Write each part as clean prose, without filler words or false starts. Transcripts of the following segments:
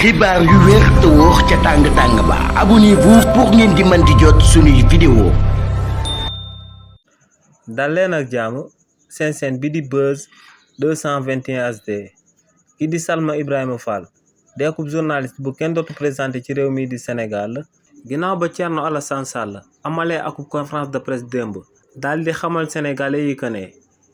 xibaar yu wér te wóor ca tàng ba abonnez-vous pour ngeen di mën di jot suñuy vidéo. dal leen ak jàmm seen bi di Buzz 221 HD ki di Salma Ibrahima Fall deekub journaliste bu kenn dootu présenté ci réew mi di Sénégal ginnaaw ba Thierno Alassane Sall amalee akub conférence de presse démb daal di xamal sénégalais yi que ne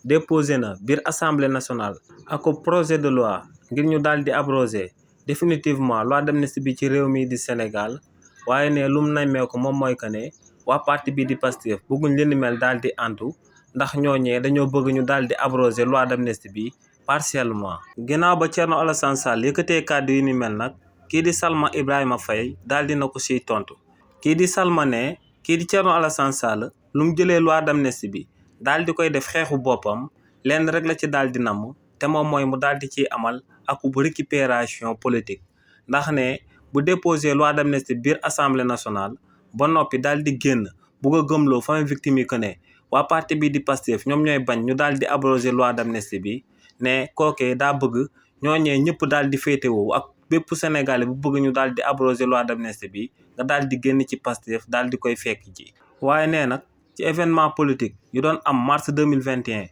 déposé na biir assemblée nationale akub projet de loi ngir ñu daal di abroger définitivement loi d'amnistie bi ci réew mi di Sénégal waaye ne lum nammeeku moom mooy que ne waa parti bi di Pastef bëgguñ leen mel daal di antu ndax ñooñee dañoo bëgg ñu daal di abroger loi d'amnistie bi partiellement. ginnaaw ba Thierno Alassane Sall yëkkatee kàddu yi ni mel nag kii di Salma Ibrahima Faye daal di na ko siy tontu kii di Salma ne kii di Thierno Alassane Sall lu mu jëlee loi d'amnistie bi daal di koy def xeexu boppam lenn rek la ci daal di namm te moom mooy mu daal di ciy amal akub récupération politique ndax ne bu déposé loi d'amnistie biir assemblée nationale ba noppi daal di génn bugg a gëmloo famille victime yi que ne waa parti bi di Pastef ñoom ñooy bañ ñu daal di abroger loi d'amnistie bi ne kookee daa bëgg ñooñee ñëpp daal di féetewoo ak bépp sénégalais bu bëgg ñu daal di abroger loi d'amnistie bi nga daal di génn ci Pastef daal di koy fekk ji. waaye nee nag ci événement politique yu doon am mars 2021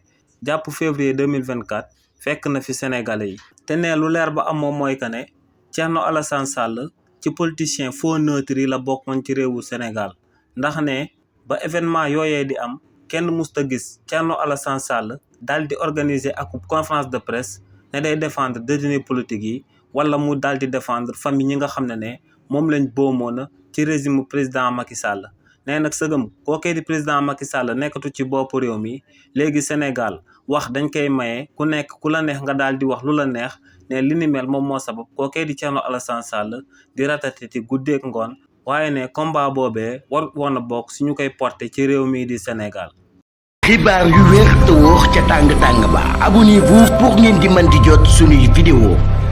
jàpp février 2024 fekk na fi sénégalais yi te ne lu leer ba am moom mooy que ne Thierno Alassane Sall ci politicien faux neutre yi la bokkoon ci réewu Sénégal ndax ne ba événement yooyee di am kenn musta gis Thierno Alassane Sall daal di organiser ak conférence de presse ne day défendre détenus politiques yi wala mu daal di défendre famille ñi nga xam ne moom lañ boomoona ci régime président Macky Sall. nee nag sëgëm kookee di président Macky Sall nekkatu ci bopp réew mi léegi Sénégal wax dañ koy maye ku nekk ku la neex nga daal di wax lu la neex ne li ni mel moom moo sabab kookee di Thierno Alassane Sall di ratatati guddeeg ngoon waaye ne combat boobee war woon a bokk si ñu koy porté ci réew mi di Sénégal. xibaar yu wér te wóor ca tàng ba abonnez-vous pour ngeen di mën di jot suñuy vidéo.